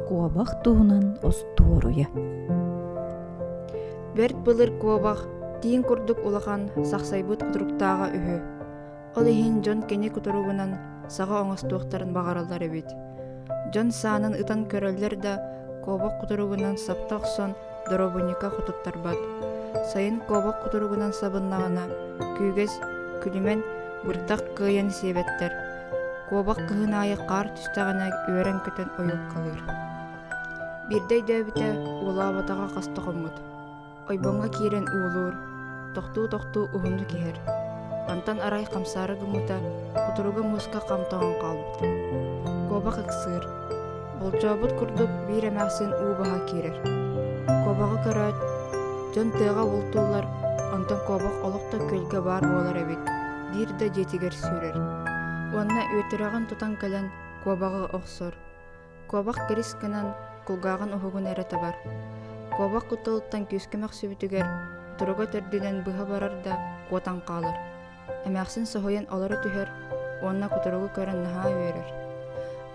Куобах туһунан остуоруйа. Бэрт былыр куобах тииҥ курдук улахан, сахсайбыт кутуруктааҕа үһү. Ол иһин дьон кини кутуругунан саҕа оҥостуохтарын баҕараллар эбит. Дьон саанан ытан көрөллөр да, куобах кутуругунан сапта охсон доруобунньукка хотуттарбат. Сайын куобах кутуругунан сабыннаҕына, күүгэс, күлүмэн, бырдах кыайан сиэбэттэр. Куобах кыһын аайы хаар түстэҕинэ үөрэн-көтөн ойуоккалыыр. Биирдэ өйдөөбүтэ, уулаабатаҕа хаста хоммут. Ойбоҥҥо киирэн уулуур, тохтуу-тохтуу уһуннук иһэр. Онтон арай хамсаары гыммыта, кутуруга мууска хам тоҥон хаалбыт. Куобах ыксыыр. Болдьообут курдук биир эмээхсин уу баһа киирэр. Куобаҕы көрөөт, дьон тыаҕа бултууллар, онтон куобах олох да күөлгэ баар буолар эбит диир да дьиэтигэр сүүрэр. Уонна үөтүрэҕин тутан кэлэн куобаҕы охсор. Куобах кирис гынан кулгааҕын уһугун эрэ табар. Куобах кутталыттан күүскэ мөхсүбүтүгэр туруга төрдүнэн быһа барар да куотан хаалар. Эмээхсин соһуйан олоро түһэр уонна кутуругу көрөн наһаа үөрэр.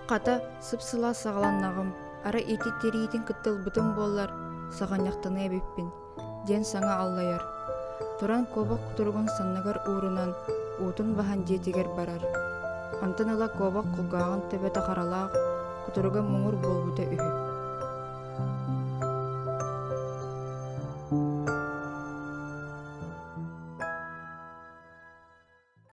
Хата, сып-сылаас саҕаланнаҕым, арай ити тириитин кытта ылбытым буоллар, саҕынньахтаныа эбиппин диэн саҥа аллайар. Туран куобах кутуругун санныгар уурунан, уутун баһан дьиэтигэр барар. Онтон ыла куобах кулгааҕын төбөтө харалаах, кутуруга муҥур буолбута үһү.